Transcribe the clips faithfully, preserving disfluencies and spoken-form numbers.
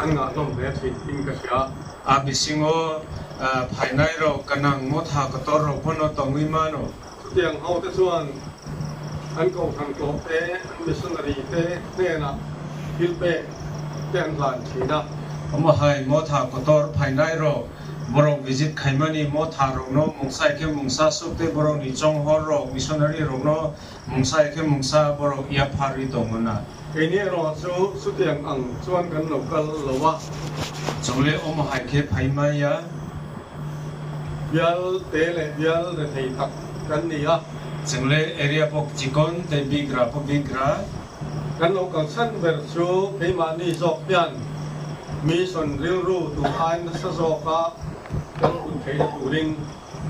An ngah hlawm hle thin in ka hria. A bisingo, ah, phainairok gwnang motha kotorrok bono tongwi mano. Chutiang hao te chuan an kohhran tlawh te, an missionary te hnena thil pek te an hlan thin a. Omo hai motha kotor phainairok borok visit khaimani motharokno mungsa hai khe mungsa suk tei borokni chonghorrok missionary rokno mungsa hai khe mungsa borok yapharwi tongo na. Keini aro chu chutiang ang chuan kan lo kal lo a. Chwngle omo hai khe phai maya. Bial te le bial rethei tak kan ni a. Chwngle area bo chikon tei bigra bo bigra. Kan lo kal san ber chu keimahni zawk hian mission rilru tur ai nasa zawka kan hmuh theihna turin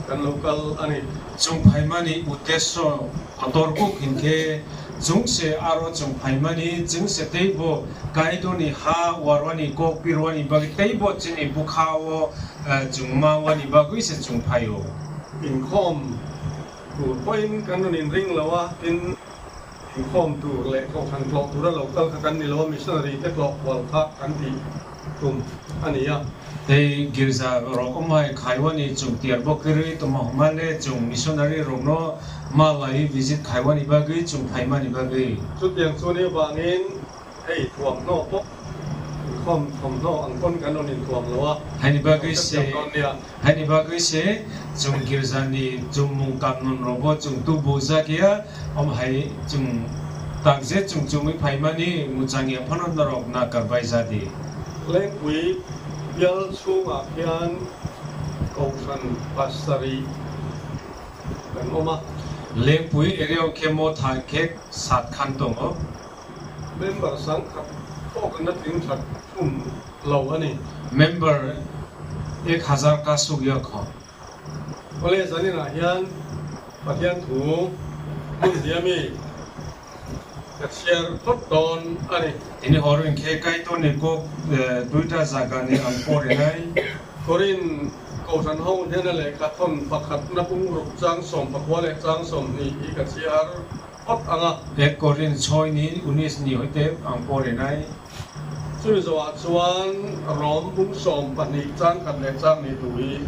kan lo kal a ni. Chwng phaimani uddesyo kotor kuk hinkhe, chwng se aro chwng phaimani, chwng se teibo Kaitorni ha warwani kok pirwani bagwi teibo chini bwkha-o, eh, chwng ma wani bagwi se chwng phaio. Inkhom tur poin kan ring lo a, tin Inkhawm tur leh kohhran tlawh tura lo kal kha kan ni lo, missionary te tlawh hual kha kan tih tum a ni a. Tei girja rok omo hai khaiwani chwng tiar bo kwrwi tongma hwnma le chwng missionary rokno ma laiwi visit khaiwani bagwi chwng phaimani bagwi. Chutiang chuni bangin hei thuam no pok inkhawm thawm no ang kon kan non in thuam lo a. Haini bagwi se. Haini bagwi se chwng girjani chwngmung kanun rokbo chwng tubu jak ya, omo hai chwng tak je chwng chumui phaimani mwchang ya phano norok nakar bai jadi. Lengpui bial chhunga phian Kohhran pasari kan oma. Lengpui area o khe motha khe sat khan tongo. Member sang khat kho kan na tin khat thum lo ani. Member ek hazar ka suk ya kho. Ole jani na hian Pathian thu mun diami ka share thot don ani. Tini hor wngkhe Kaitorni kok, eh, duita jagani ang porinai. Korin Kohhran hong hena le kathon pakhat na pung ruk chang som pakwa le chang som ni i ka share thot anga. Ek Korin choi ni unis ni hoite ang porinai. Chumi zawa chuan Rom bung sawm pahnih chang khat leh chang hnih tui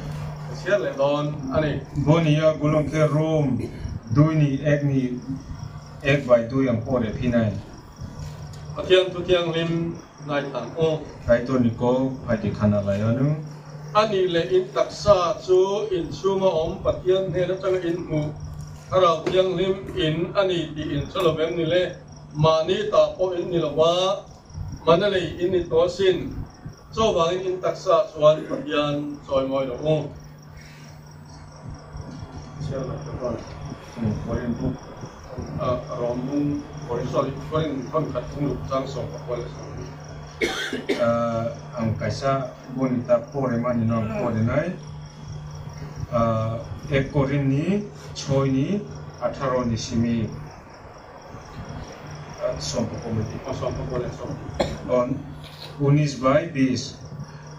ka chhiar leh dawn a ni. Boni yak gulong khe Rom dui ni ek ni ek bai dui ang pore phinai. Pathian thu thianghlim ngai thang o. Kaitorni kok phaidi khana lai anu. Ani leh in taksa chu in chhunga awm Pathian hnen atanga in hmuh Thlarau Thianghlim in a ni tih in chhe lo em ni le? Mahni ta pawh in ni lo va. Mana lei in ni tawh sin, chuvangin in taksa chuan Pathian chawimawi lo u. Korin bung, ah, Rom bung, Korin, sorry, Korin thon khat bung ruk chang sawm pakua le sawm. Ah, ang kaisa boni ta pore mani no ang pore nai. Ah, ek Korin ni choi ni atharo ni simi. Sompok committee. Oh, sompok committee, sompok. On unis bai bis.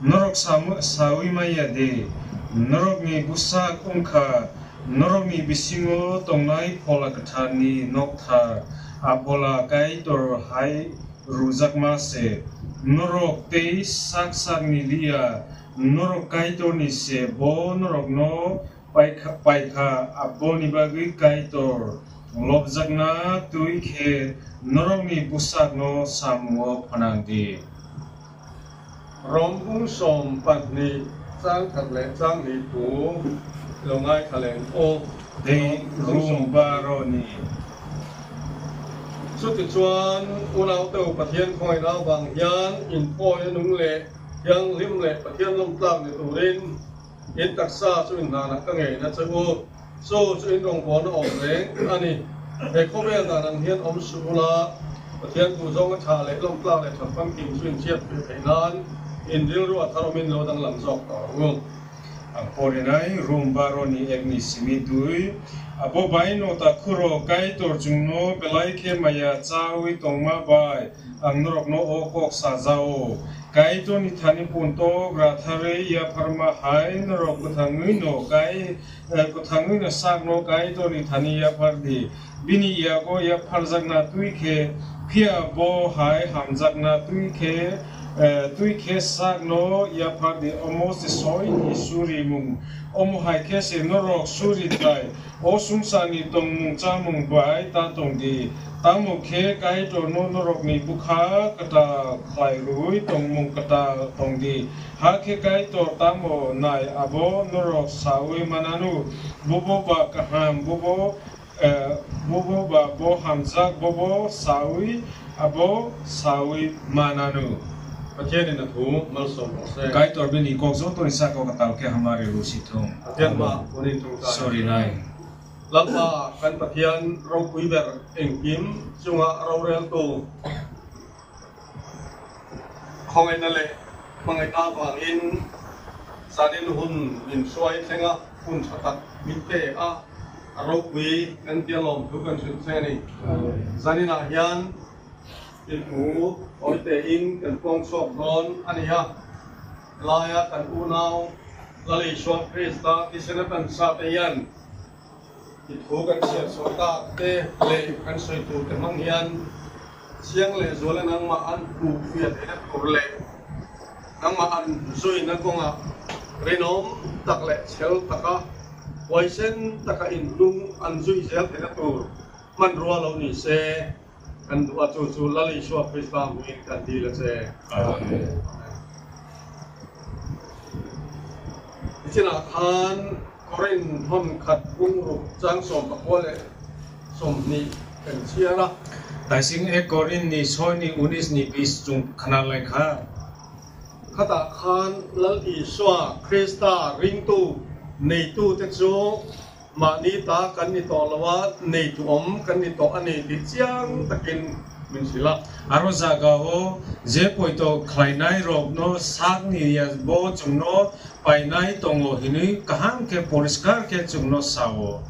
Norok samu-, sawi maya de, norokni bwsak wngkha, norokni bisingo tongnai Phola Kwtharni nokthar, a Phola Kaitor hai rwjakma se. Norok tei sak sakni liya, norok Kaitorni se, bo norokno paikha, paikha, aboni bagwi Kaitor lobjakna twi khe norokni bwsakno samungo phnang di. Rom bung som pahni chang khat le chang ni tu longai khaleng o. Tei Rom bung som Rom baro ni. Chuti chuan unau teu Pathian khawina bang hian in pawi nung le thianghlim le Pathian lawm tlak ni turin In taksa chu in hnahnah ka ngaihna che u. Chu chu in rawngbawlna awm reng a ni. He khawvel dan ang hian awm suh ula, Pathian thu zawng a ṭha leh lawm tlak leh ṭhat famkim chu in chhiat ve theih nan, in rilru a thar awmin lo danglam zawk ta u. Ang pawrinai Rom baro ni ek ni simi dui. Abo bai no ta khuro Kaitor chwngno belai khe maya chawi tongma bai ang norokno o kok sa ja o. Kaitorni thani puntok ratharwi yapharma hai norok kwthangwi no kai, eh, kwthangwi no sakno Kaitorni thani yaphar di. Bini yago yapharjakna twi khe, phiya bo hai hamjakna twi khe, Eh, twi khe sakno yaphardi, omo se soini surimung. Omo hai khe se norok suri thai, o swngcharni tongmung chamung bai ta tongdi. Tamo khe Kaitorno norokni bwkha kwtal khlai rwui tongmung kwtal tongdi. Hakhe Kaitor tamo nai abo norok saui mananu, bobo ba kaham, bobo Eh, bobo ba bo hamjak, bobo saui, abo saui mananu. Pathian ni nathum malsong se. Kaitor bini kok joto ni saka o kwtal khe hamari rw si thung. Pathian ba, oni thung ta. Sorry nai. Lalpa kan Pathian rw kuiber engkim chunga rw rel to. Khongaina le, khongaina bangin, sanin hun min suai thenga, hun satak min te a, arok bui, kan tia lom thu kan sun seni. Janina hian, in mu, oi te in, kan kong sok don, ani ha. Laya kan unau, Lal Isua Krista, tisena kan sa te yan. I thu kan siat sawta te le kan soi tur te hmang hian, siang le zuala nangma an pu fiat ena tur le nangma an zui na konga renom tak le chel taka waisen taka in lung an zui zel ena tur man rua lo ni se. Kan dua chu chu Lal Isua Krista hmingin kan dil a che. Amen. Ichinah khan Korin thon khat bung ruk chang som pakua le som hnih kan chhiar a. Taising ek Korin ni soi ni unis ni bis chung khna lai kha. Khata khan Lal Isua Krista ringtu neitu te chu Mahni ta kan ni tawh lo a, neitu awm kan ni tawh a ni tih chiang takin min hrilh a. Aro jaga o je poito khlainai rokno sak ni ya bo chwngno painai tongo hinwi kaham khe poriskar khe chwngno sa-o.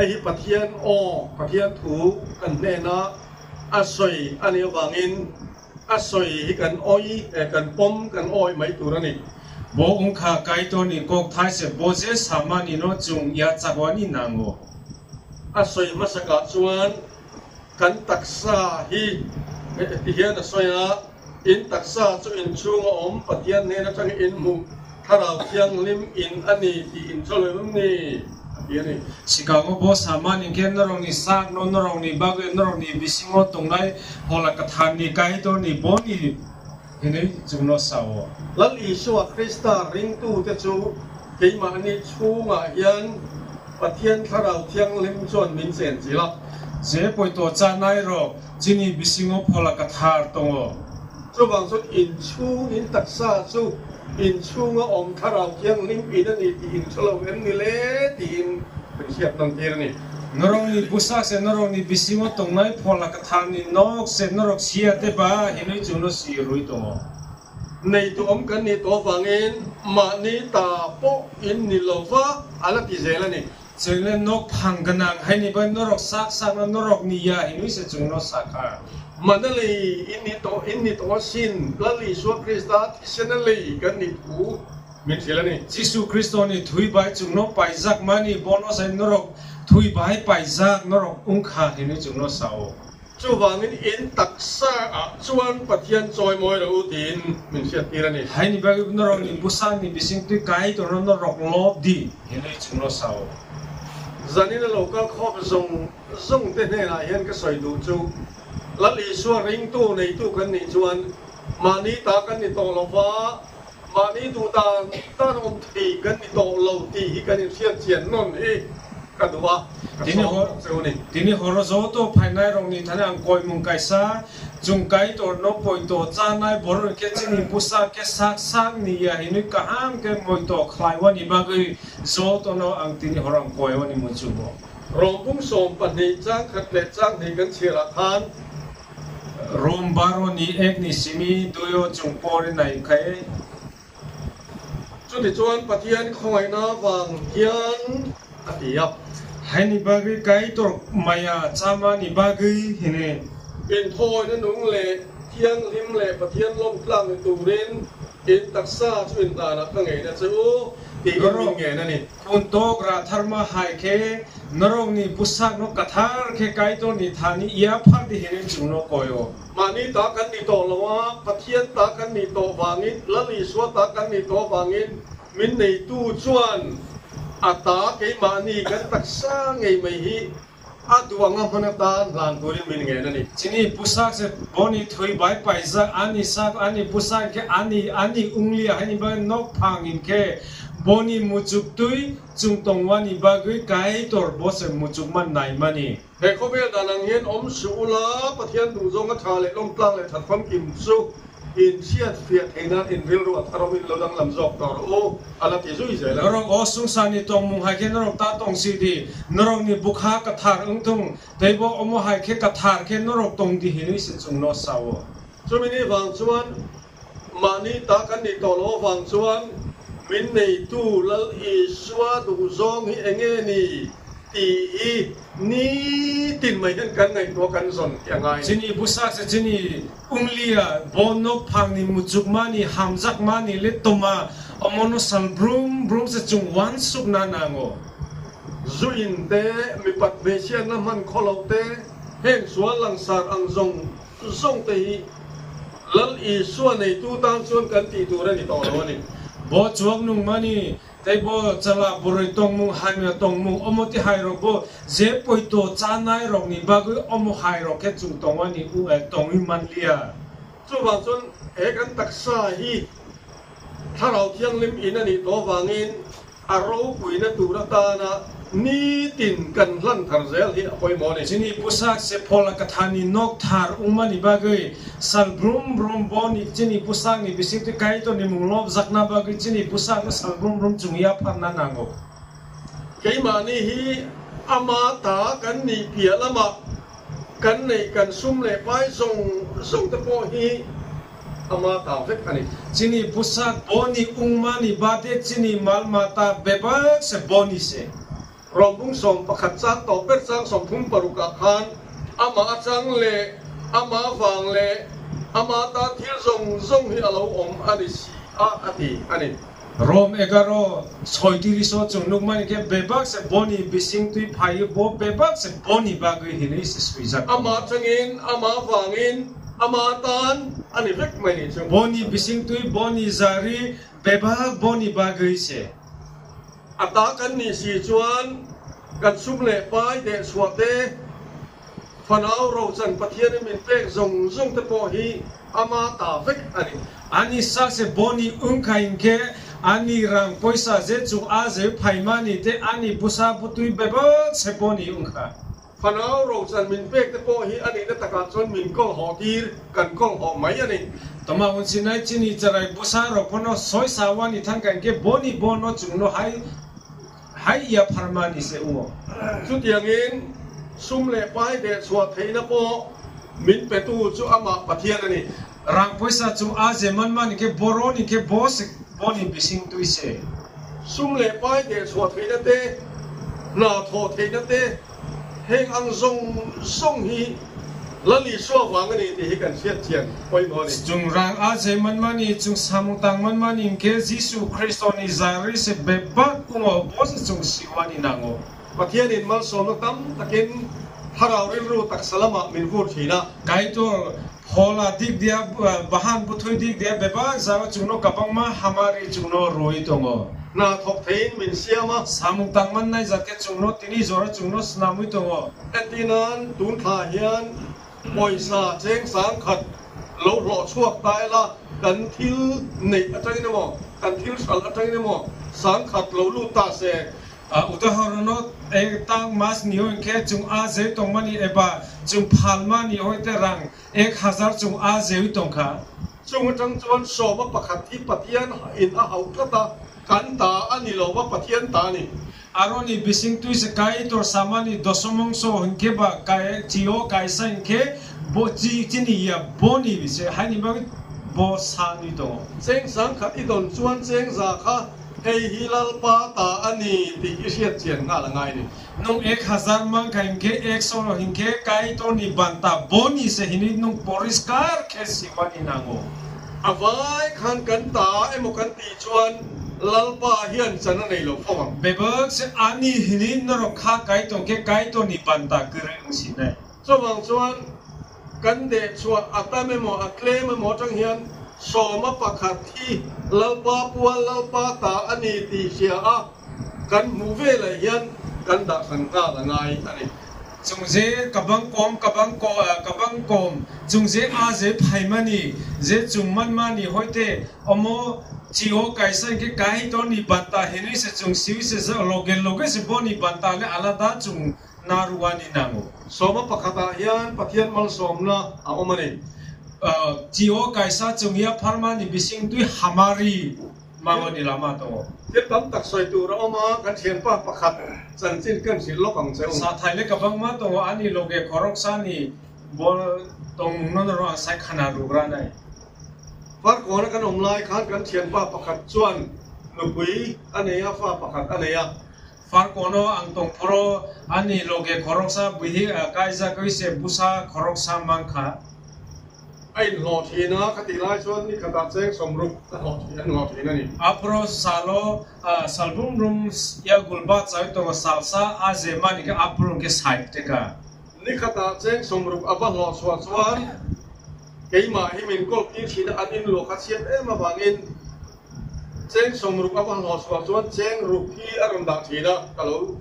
Hei hi Pathian o, Pathian thu kan hnena a soi a ni bangin, a soi hi kan oi, eh, kan pom, kan oi mai tur a ni. Bo wng kha Kaitorni kok thai se, bo je samanino chwng yachak wani nango. A soi hmasa kah chuan kan taksa hi, eh, ti hian a soi a, in taksa chu in chhunga awm Pathian hnen aṭangin in hmuh Thlarau Thianghlim in a ni tih in chawlh em ni? A ti a ni. Sikang o bo samani khe norokni sakno norokni bagwi norokni bisingo tongnai Phola Kwtharni Kaitorni boni hinwi chwngno sa-o. Lal Isua Krista ringtute chu keimani chhungah hian Pathian Thlarau Thianghlim chuan min chen chilh a. Je poito chanai rok chini bisingo Phola Kwthar tongo. Chuvang chuan in chhung in taksa chu in chhunga awm Thlarau Thianghlim in a ni tih in chawlh em ni le tiin kan hriat tan tir a ni. Norokni bwsak se norokni bisingo tongnai Phola Kwtharni nok se norok sia de ba hinwi chwngno si rwi tongo. Neitu awm kan ni tawh vangin mahni ta pawh in ni lo va a la ti zel a ni. Chwng le nok phang gwnang haini bai norok sak sakno norok ni ya hinwi se chwngno sa kha. Manali in ni to, in ni to sin Lal Isua Krista thisena lei kan ni thu min thilani. Jisu Kristoni thwi bai chwngno paijak mani bono sai norok thwi bai paijak norok wng kha hinwi chwngno sa-o. Chuvangin in taksa ah chuan Pathian chawi mawi ro u tiin min hriat tir a ni. Haini bagwi norokni bwsakni bisingtwi Kaitorno norok lob di, hinwi chwngno sa-o. Zanina lo kal khawp zong, zong te hnenah hian ka sawi duh chu, Lal Isua ringtu neitu kan nih chuan mahni ta kan ni tawh lo va, mahni duh dan tan awm thei kan ni tawh lo tih hi kan inhriat chian nawn hi ka duh a, ka Tini sawm hor, chu ni. Tini horo joto phainai rokni thani ang koimung kaisa, chwng Kaitorno poito chanai borok khe chini bwsak khe sak sak ni ya hinwi kaham khe moito khlaiwani bagwi jotono ang tini horo ang koiwani muchungo. Rom bung sawm pahnih chang khat le chang hnih kan chhiar ah khan. Rom baro ni ek ni simi dui o chwng pori nai khai. Chuti chuan Pathian khawngaihna vang hian a ti a. Haini bagwi Kaitor maya chamani bagwi hini. Inthawina nung leh thianghlim leh Pathian lawm tlakna turin in taksa chu in danah ka ngaihna che u. Norok ngenani. Khuntok ratharma hai khe norokni bwsakno kwthar khe Kaitorni thani yaphar di hwnwi chwngno koi-o. Mani ta kanni toloa, Pathian ta kanni to bangin, Lal Isua ta kanni to bangin, min nei tu chuan, a ta keimani kan taksa ngei mai hi. A duanga hmana ta hlan turin min ngenani. Chini bwsak se boni thwi bai paijak, ani sak, ani bwsak khe ani, ani unglia haini bagwi nok phang hinkhe boni muchuk twi chwng tongwani bagwi Kaitor bo se muchukma naimani. He khobel danang hian om su ula Pathian dungjonga tha le lom tlang le that kham kim chu. In siat fiat theina in rilru a tharom in lo danglam jok tor o, ala ti zui zai la. Norok o sungsarni tongmung hai khe norok ta tong si di, norokni bwkha kwthar wng thung, tei bo omo hai khe kwthar khe norok tong di hinwi se chwngno sa-o. Chumini bang chuan, mani ta kanni tolo bang chuan, min nei tu Lal Isua dungzong hi enge ni? Ti i ni tin mai hian kan ngaihtuah kan zawn tih a ngai. Chini bwsak se chini unglia bo nok phangni muchukmani hamjakmani le toma omono sal brum brum se chwng uansukna nango. Zu in te mipat besian na hman kholo te heng sual langsar ang zong zong te hi Lal Isua nei tu tang chuan kan tih tur a ni tawh lo a ni. Bo chuak nungmani Tei bo chwla bwrwi tongmung, hamya tongmung, omo twi hai rok bo je poito chanai rokni bagwi omo hai rok khe chwng tongmani, eh, tongwi manliya. Chubang chun ekan taksa hi Thlarau Thianghlim inani to bangin aro puina tura tana nitin kan hlan thar zel hi a poimo ni. Chini bwsak se Phola Kwtharni nok thar wngmani bagwi Sal brum brum bo ni chini bwsakni bisingtwi Kaitorni mung lobjakna bagwi chini bwsakno sal brum brum chwng yapharna nango. Keimani hi ama ta kan ni pia lama kan nei kan sum le pai zong zong te pawh hi ama ta vek a ni. Chini bwsak boni wngmani bade chini mal mata bebak se boni se. Rom bung sawm pakhat chang tawper chang sawmthum paruk ah khan ama a chang le ama vang le ama ta thil zawng zawng hi a lo awm a ni si a, a ti a ni. Rom egaro soitirish o chwng nukmani khe bebak se boni bising twi phaiwi bo bebak se boni bagwi hinwi se swijak. Ama changin, ama vangin, ama tan a ni vek mai ni chwng. Boni bising twi, boni jari, bebak boni bagwi se. A ta kan ni si chuan kan sum leh pai deh chhuah te, fanau rochan Pathian in min pek zawng zawng te pawh hi ama ta vek a ni. Ani sak se boni wng kha hinkhe, ani rang poisa je chwng a je phaimani tei ani bwsa bwtwi bebak se boni wng kha. Fanau rochan min pek te pawh hi a nihna takah chuan min kawlhawh tir, kan kawlhawh mai a ni. Toma hwn sinai chini chwrai bwsa rok phano soi sa wani thang kha hinkhe boni bono chwngno hai, hai yapharmani se wngo. Chutiangin sum leh pai deh chhuah theihna pawh min petu chu amah Pathian a ni. Rang poisa chwng a je manmani khe boroni khe bo se Boni bising twi se. Sum leh pai deh chhuah theihna te, hna thawh theihna te, heng ang zawng zawng hi Lal Isua vang a ni tih hi kan hriat chian poimo a ni. Chwng rang a je manmani, chwng samung tang manmani hinkhe Jisu Khristoni jari se bebak wngo, bo se chwng siwani nango. Pathianin malsawmna tam takin thlarau rilru taksa lama min vur thina. Kaitor Phola dik dia, bahan bwthwi dik dia, bebak jaga chwngno kwbangma hamari chwngno rwui tongo. Hna thawk theiin min siama. Samung tang mannai jat khe chwngno tini jora chwngno snamwi tongo. Etinan tun thla hian poisa cheng sang khat lo hloh chhuak ta ela kan thil neih atangin emaw, kan thil hralh atangin emaw, sang khat lo lut ta se. A, udahorono ek tang mas ni o hinkhe chwng a je tongmani eba chwng phalmani hoite rang ek hazar chwng a jewi tongkha. Chwng atang chuan sawma pakhat hi Pathian in a hauh tlat a, kan ta a ni lo ba Pathian ta a ni. Aroni bising twi se Kaitor samani dosomongso hinkhe ba kai, chi o kaisa hinkhe bo chi, chini ya boni se haini bagwi bo sanwi tongo. Cheng sang khat i don chuan cheng za kha Hei hi Lalpa ta a ni tih i hriat chian nghal a ngai ni. Nung ek hazar mang kha hinkhe ekso lo hinkhe Kaitorni banta boni se hinwi nung poriskar khe siwani nango. A vai khan kan ta emaw kan tih chuan Lalpa hian chana nei lo phobang. Bebak se ani hini norok kha Kaitor khe Kaitor ni banta kwrwng sinai. Chobang chuan kan de chhuah a tam emaw a tlem emaw aṭang hian sawma pakhat hi Lalpa puan Lalpa ta a ni tih hria a kan hmuh velah hian kan dah san nghal a ngai a ni. Chung je kabang kom, kabang ko-, ah, kabang kom, chung je a je phaimani, je chung manmani hoite omo chi o kaisa hinkhe Kaitor ni banta hinwi se chung siwi se loge loge se boni banta le alada chung narwani nango. Sawma pakhat ah hian Pathian malsawmna a awm a ni. Ah, chi o kaisa chung yapharmani bising twi hamari mamani lama tongo. Thil tam tak sawi tur a awm a, kan thianpa pakhat chanchin kan hrilh lawk ang che u. Sathai le kabangma tongo, ani loge khoroksani bo tongmungno norok ang sai khana rwgranai. Farkona kan awm lai khan kan thianpa pakhat chuan nupui a nei a, fa pakhat a nei a. Farkono ang tongphuru ani loge khoroksa bihik, ah, kaijagwi se bwsa khoroksa mankha. A inhlawh thina kha tih lai chuan ni khatah cheng sawmruk a hlawh thih, an hlawh thina ni. Aphuru salo, ah, salbrum brum yakul bachai tongo, salsa a je mani khe aphuru hwnkhe sait teka. Ni khatah cheng sawmruk a ba hlawh chhuah chuan keimah hi min kawl kir thina an inhlawh kha chhiat em avangin cheng sawmruk a ba hlawh chhuah chuan cheng ruk hi a rawn dah thina ka lo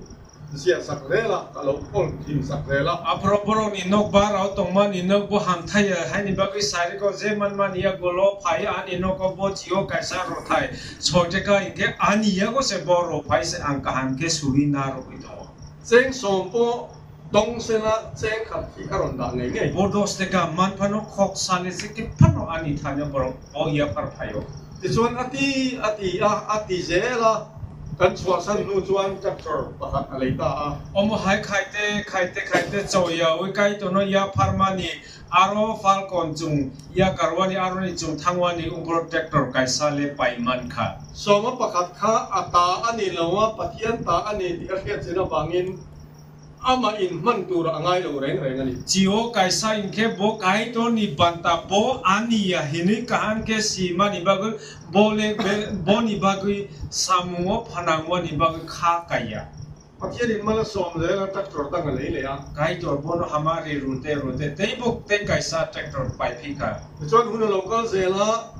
ziahsak zel a, ka lo kawl thimsak zel a. Aphuru borokni nok barao tongmani nok bo hamthai ya haini bagwi sai rwkha, je manmani yagulo phai ani nogo bo chi o kaisa rwthai soi teka hinkhe ani yago se bo rwphai se ang kaham khe suri narwgwi tongo. Cheng sawm po Tong sela cheng khat khi aron da ngai ngai. Bo dos teka man phano khok sale se ke phano ani thanya borok bo yaphar phaio. Tichuan ati, ati a, ati zela kan chhuahsan hnu chuan tractor pakhat a lei ta a. Omo hai khaite, khaite, khaite choyawi Kaitorno yaphar mani aro Falcon chung yakarwani aroni chung thangwani umbro tractor kaisa le pai man kha. Soma pakhat kha a ta ani lo a, Pathian ta ani tih a hriat china bangin ama in hman tur a ngai lo reng reng a ni. Chi o kaisa hinkhe bo Kaitorni banta bo ani ya hinwi kaham khe simani bagwi bo le be-, boni bagwi samungo phanangwani bagwi kha kaiya. Pathian in mala som le tractor dang a lei le ya. Kaitor bono hamari rute rute tei bo tei kaisa tractor pai phi kha. Chuan hun local zela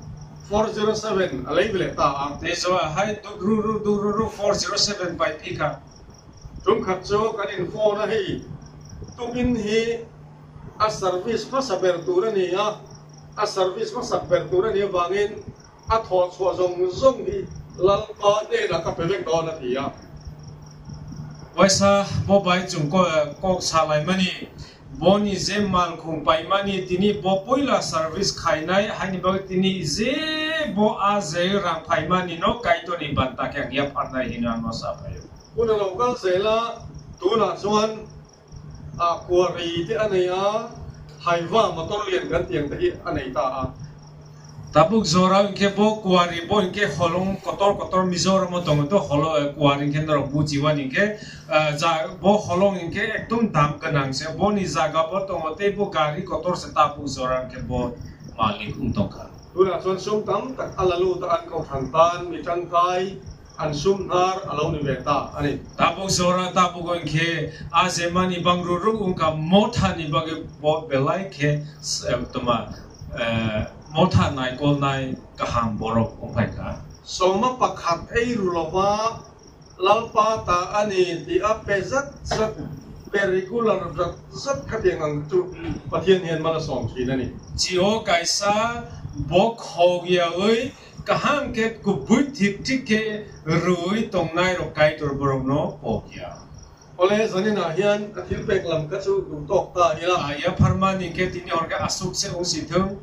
four zero seven a lei bele ta a. Tei so hai duk ru ru duk ru ru four zero seven pai phi kha. Tum khat chu kan in phone a hei. Tukin hi a service hmasa ber tur a ni a. A service hmasa ber tur a ni avangin a thawh chhuah zawng zawng hi Lalpa hnena ka pe vek dawn a ti a. Waisa bo bai chung ko-, kok sa lai mani. Boni je malkhung paimani tini bo puila service khainai, haini bagwi tini je bo a je rang phaimani no Kaitorni banta khe ang yapharnai hino ano sa phaio. Kuna local zela tuna chuan a quarry te a nei a, haiva motor lian kan tiang te hi a nei ta a. Tabuk jora hinkhe bo kuari bo hinkhe holong kotor kotor Mizoram o tongo to holo, eh, kuari hinkhe norok bujiwani hinkhe, eh, ja, bo holong hinkhe ekdom dam gwnang se boni jaga bo tongo tei bo gari kotor se tabuk jora hinkhe bo malik wng tongkha. Tuna chon sum tam tak alalu ta an kau than tan mi tang kai. An sum hnar a lo ni ve ta a ni. Tabuk jora tabuk hinkhe a je mani bang ruruk wngkha motha ni bagwi bo belai khe, eh, toma, eh, motha naikolnai kaham borok wngphai kha. Soma pakhat ei ruloba Lalpa ta a ni ti a pe zat zat pe regular zat zat kha tiang ang chu Pathian hian mala som thin a ni. Chi o kaisa bo khok yawi kaham khe kubui thik thik khe rwui tongnai rok Kaitor borokno pok ya. Ole jani na hian a thil pek lam ka chu du tok ta ila. A yapharmani khe tini hor khe aswk se wng si thung.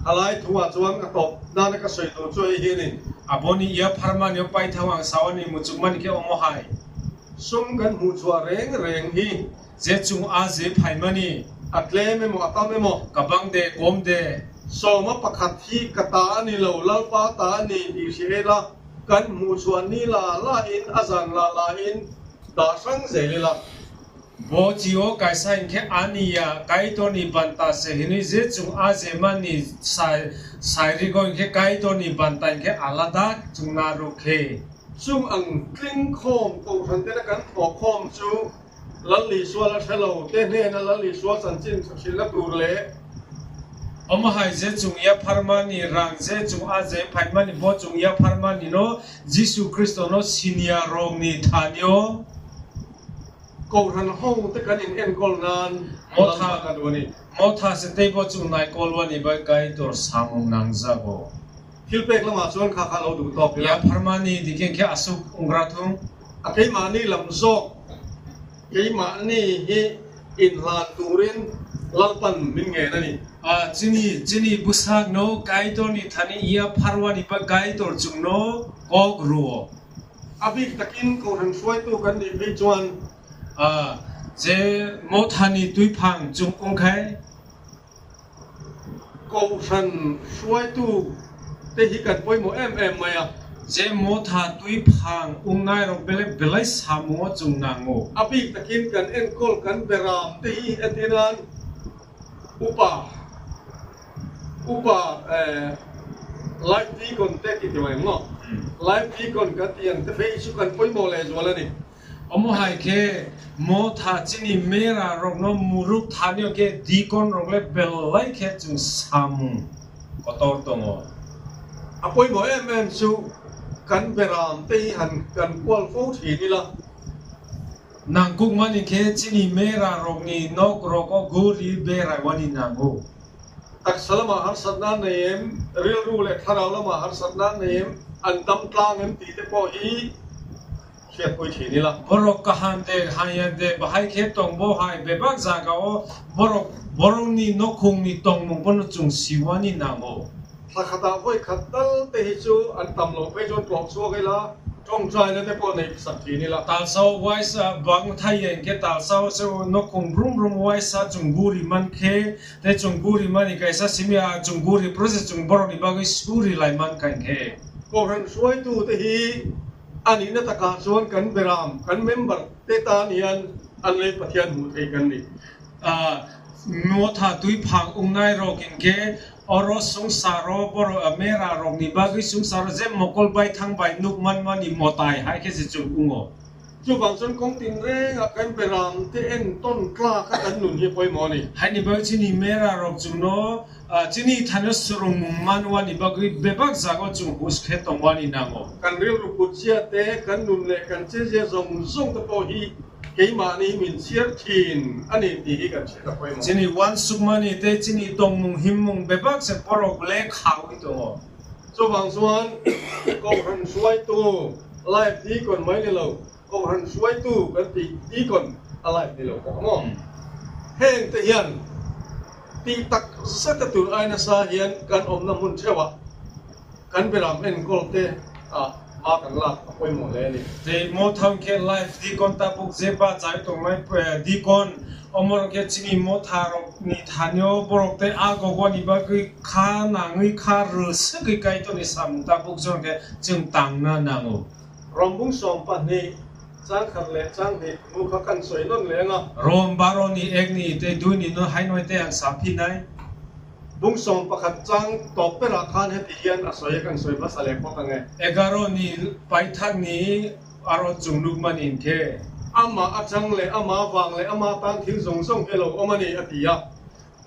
Halai thua chuan ka top nana ka soi tu chu ei hian in. Aboni yapharmani o paithak ang sawani muchungmani khe omo hai. Sum kan hmuh chhuah reng reng hi. Je chung a je phaimani. A tlem emaw, a tam emaw. Kabang de, kom de. Sawma pakhat hi ka ta a ni lo, Lalpa ta a ni tih hria ila. Kan hmuh chhuah ni la la in, a zan la la in, dah hrang zel ila. Bo chio kaisa hinkhe ani ya Kaitorni banta se hinwi je chwng a jemani sai-, sairigo hinkhe Kaitorni banta hinkhe alada chwngna rw khe. Chwng ang klingkhom kouthantena kan thokhom chu Lal Isua la thelo te hnena Lal Isua chanchin saksina tur le. Omo hai je chwng yapharmani rang je chwng a je phaimani bo chwng yapharmani no Jisu Khristo no siniya rokni thanio. Kouthran hong te kan in enkol nan Motha. Lama kadwani. Motha se tei bo chwng naikolwani bai Kaitor samung nangjago. Thilpek lama chuan kha kha lo du tok ya. Yapharmani dikhe khe aswk wngra thung. A keimani lam jok, keimani hi inhlan turin Lalpan min nge nani. A chini, chini bwsakno Kaitorni thani yapharwani bai Kaitor chwngno kok rwo. Abik takin kouthang suaitu kan ni phei chuan. A, je Mothani twiphang chwng wngkhai. Kouthang suaitu te hi kan poimo em em maya. Je Motha twiphang wngnai rok belai belai samungo chwng nango. Abik takin kan enkol kan beram te hi etinan. Upa, upa, eh, life deacon te kiti mai mo. Hmm. Life deacon ka tiang te phei su kan poimo le jualani. Omo hai khe Motha chini mera rokno muruk thanio khe deacon rok le belai khe chwng samung kotor tongo. A poimo em em su kan beram tei han kan kual fo thi nila. Nangkukmani khe chini mera rokni nok rogo guri berai wani nango. Taksa lama harsatna nem, ril ru le tharau lama harsatna nem, an tam tlang em ti te po hi, khe pui thi nila. Borok kaham de, haya de, bahai khe tong bo hai, bebak jaga o borok, borokni nokhungni tongmung bono chwng siwani nango. Thakhata hoi khatal te hi chu an tam lo phai jon tlok suak ila, tong chai na te po nei sak thi nila. Talsa o waisa bang thai ya hinkhe talsa o se o nokhung brum brum waisa chwng guri man khe, te chwng guri mani kaisa simi a chwng guri process chwng borok ni bagwi suri lai man kha hinkhe. Kouthang suaitu te hi ani na taka chuan kan beram, kan member te ta nian an lei Pathian mu thei kan ni. Ah, Motha twi phang wngnai rok hinkhe oro swngcharo borok, ah, mera rokni bagwi swngcharo je mokol baithang bai nuk manmani motai hai khe se chwng wngo. Chubang chun kong tin reng a kan beram te en ton tla ka kan nun hi poimoni. Haini bagwi chini mera rok chwngno, ah, chini thani swrwngmung manwani bagwi bebak jago chwng hus khe tongwani nango. Kan ril rukut sia te kan nun le kan che je jong jong te po hi keimani min siar thin ani ti hi kan se ta poimo. Chini uansukmani tei chini tongmung himmung bebak se borok le khawi tongo. Chubang chuan kouthang suaitu life deacon mai ni lo, kouthang suaitu kan ti deacon a life ni lo ka mo. Hmm. Heng te hian ti tak sa ta tur aina sa hian kan omna hmun thewa. Kan beram enkol te, ah, ma kan lak a poimo le ni. Tei Motha khe life deacon tabuk je bachai tongnai, eh, deacon, omorok khe chini Motha rokni thanio borok tei a gogoni bagwi kha nangwi kha rwswgwi Kaitorni samung tabuk jora khe chwng tangna nango. Rom bung som pahni chang khat le chang hni mukha kan soi non le nga. Rom baro ni ek ni tei dui ni no hai noi tei ang sa phi nai. Bung som pakhat chang tok pera khan he ti hian a soi kan soi ba sa le pho tang e. Egaro ni paithak ni aro chungnuk mani hinkhe. Ama achang le, ama vang le, ama tang thil jong jong helo omani ati ya.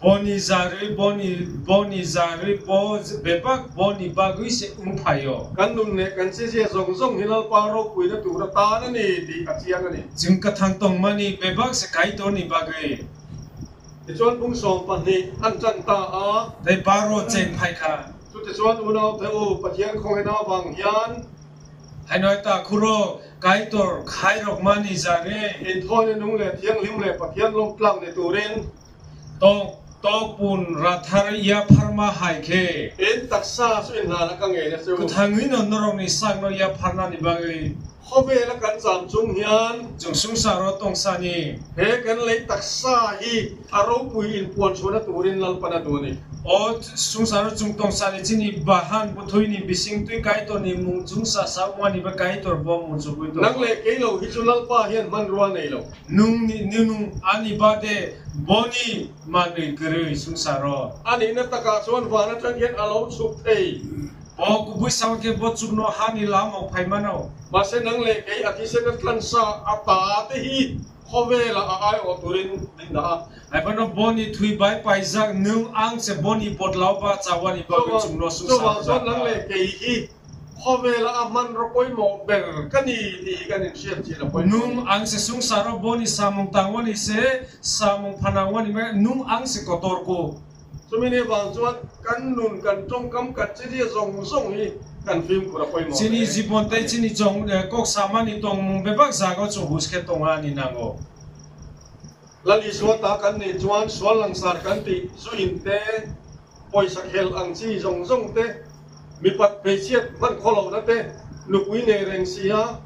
Boni jarwi, boni, boni jarwi, bo bebak boni bagwi se wng phaio. Kan nun ne kan se je jong jong hilal paro puina tura ta na ni ti achiang ani. Chwng kwthang tongmani bebak se Kaitorni bagwi. Tichuan bung som pahni an chan ta a. Tei baro cheng phai kha. Chu tichuan unau te u Pathian khongnai na bang hian. Haino ta khuro Kaitor khairok mani jare. In thoi nung le thiang lim le Pathian long tlang ni turin. Tok, tok pun rathar yapharma hai khe. In taksa su in la ka nge ne su. Kwthangwi no norok ni sak no yapharna ni bagwi. Khobe la kan cham chung hian. Chwng swngcharo tongsani. He kan lei taksa hi aro pui in puan chona turin lal pana duni. O swngcharo chwng tong sani chini bahan bwthwini bisingtwi Kaitorni mung chwngsa sa wngmani ba Kaitor bo muchugwi tongo. Nang le keilo hichu lalpa hiyan man rwa nailo. Nwng ni, nwng ani bade boni manwi kwrwi swngcharo. Ani na taka chuan vana chang hiyan alo chuk thei. Bo kubui sao khe bo chukno hani lamao phai mano. Mase nang le kei ati se na tlansa ata te hi. Khobela a ai o turin dinda. Hai phano boni thwi bai paijak nwng ang se boni bodlao ba chawani bagwi chwngno swngsa. Chwng nang le kei hi. Khobela a man ro poimo ber kani ni kani siat chi la poimo. Nwng ang se swngsa ro boni samung tangwani se samung phanangwani me nwng ang se kotor ko. Chumini bang chuan kan nun kan chungkam kan chiri zong zong hi kan film kura poimo. Chini jibon tei chini jong, eh, kok samani tongmung bebak jaga o chwng huis khe tonga ani nango. Lali suata kan ni chuan sual langsar kan ti suin te poisa khel ang chi zong zong te mipat phechiat man kholo na te nukui ne reng sia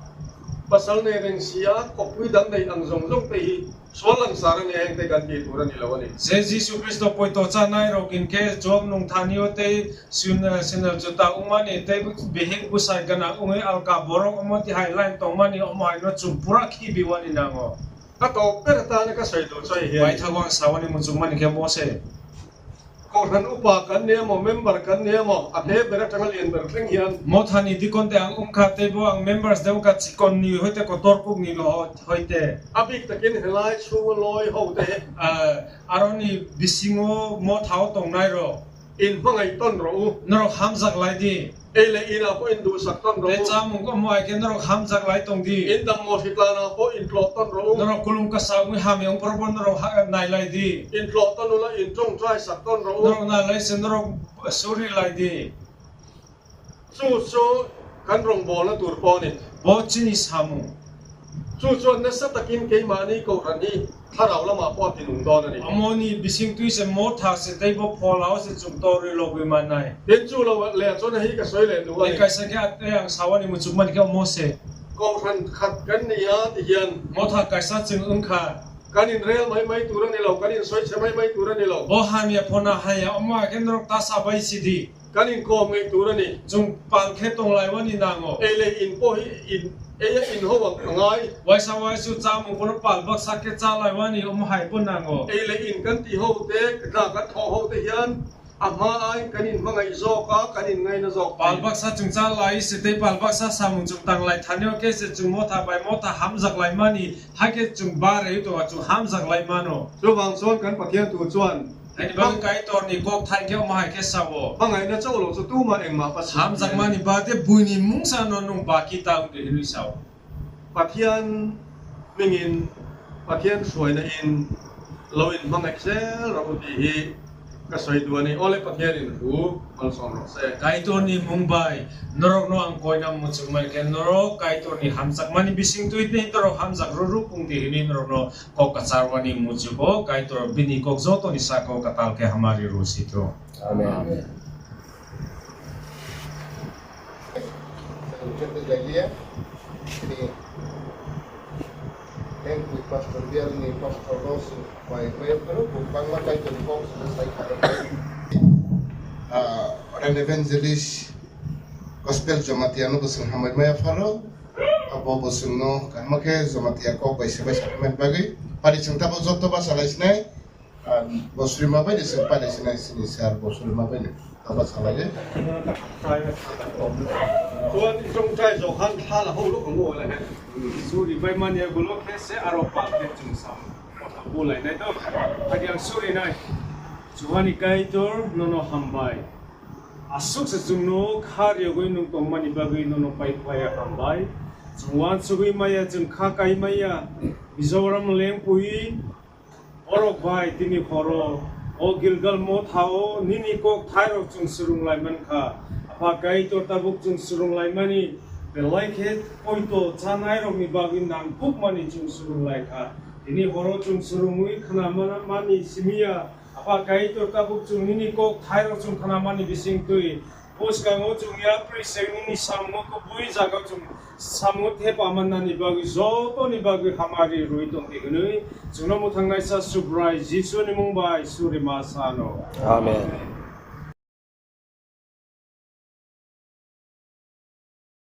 pasal ne reng sia kopui dang nei ang zong zong te hi. Sual langsar ani heng tei ganti turani lawani. Je Jisu Khristo poito chanai rok hinkhe chok nung thanio tei sin-, sinal juta wngmani tei bihik bwsai gana wngwi alka borok omo tihai line tongmani omo haino chwng pura khibiwani nango. Katok pera tani ka saido chai he. Paithago ang sawani muchungmani khe Mose. Kauthani upa kan niya mo, member kan niya mo, ate bera tangal yen ber thleng hian. Mothani dikon te ang wngkha, tei bo ang members de wngkha, chikon ni hoite kotor kuk ni lo hoite. Abik takin helai sumo loi ho te. Ah, aroni bisingo motha o tongnai ro. In mangai ton ro u. Norok hamjak lai di. Ei le ina pho in dusak ton ro. Tei chamung omo hai khe norok hamjak lai tong di. In dam mo sitla na pho in tlo ton ro. Norok kulum kasa wngwi hamya wng phuru bo norok ha-, nai lai di. In tlo ton ula in chong chai sak ton ro. Norok nai lai se norok suri lai di. Chu chu kan rong bol na tur pho ni. Bo chini samung. Chu chu nasa takin keimani kau rani tharau lama pho tinung don ani. Amoni bising twi se motha se tei bo phola o se chwng torwi logwi mannai. Tin chu lo le chu na hi ka soi le nu ani. Kaisa khe ate ang sawani muchukmani khe omo se. Kau ran khat kan ni ya ti hian. Motha kaisa chwng wngkha. Kanin rel mai mai turani lo, kanin soi se mai mai turani lo. Bo hamya phona haya, omo hai khe norok ta sabai sidi. Kanin kom ngai turani. Chwng pal khe tong lai wani nango. Ei le in po hi in, ei in ho wang ngai. Waisa waisu chamung kono pal baksa khe cha lai wani omo hai bo nango. Ei le in kan ti ho te, na kan tho ho te hian. Ama ai kanin mangai jok a, kanin ngai na jok. Pal baksa chwng cha lai se tei pal baksa samung chwng tang lai thanio khe se chwng motha bai motha hamjak lai mani. Hakhe chwng barwi tongo, chwng hamjak lai mano. Chubang chuan kan Pathian tu chuan. Haini bagwi Kaitorni kok thai khe omo hai khe sao. Mangaina chaulo chu tuma engma pa si. Hamjakmani bade buini mungsano nwng baki ta wngdi hinwi sao. Pathian ningin, Pathian suaina in, lo in mangai sel rok uti hi. Kasoi duani ole Pathian in hu malsong rok se. Kaitorni mung bai norokno ang koina muchungmani khe norok Kaitorni hamjakmani bising twi tei norok hamjak rwrwk wng di hwnwi norokno kok kacharwani muchugo Kaitor bini kok jotoni sakao kwtal khe hamari rw sitho. Amen. Amen. Tini Lengpui pastor bial ni pastor rok se bai bai phano bo bangma Kaitor ni kok se sai kha. Ah, Reverend Evangelist Gospel Jamatia no bo swng hambai maya pharo. Abo bo swng no kaham khe Jamatia kok bai se bai sa khe bagwi. Pari chwng tabo joto basa lai sinai. Ah, Bosrima bai ni se pai lai sinai sini sir Bosrima bai ni. Taba salai. Tuan chong chai jo han thala ho lo ko le. Suri bai mani gulo khe se aro pa khe chwng sam. Kotha bulai nai to. Agi ang suri nai. Chuhani Kaitor nono hambai. Aswk se chwngno kha riyogwi nwng tongmani bagwi nono pai phaya hambai. Chwng uansugwi maya chwng kha kai maya. Mizoram lengpui. Borok bai tini horo o Gilgal mothao nini kok thairok chwng swrwng lai man kha. Apha Kaitor tabuk chwng swrwng lai mani belai khe poito chanairokni bagwi nangkukmani chwng swrwng lai kha. Tini horo chwng swrwngwi khna mana mani simi ya. Apha Kaitor tabuk chwng nini kok thairok chwng khna mani bising twi. Bwskango chwng yapri se nini samungo kubui jaga chwng samungo thepa mannani bagwi jotoni bagwi hamari rwi tongdi hwnwi chwngno mwthangnaisa Subrai Jisuni mung bai suri ma sano. Amen.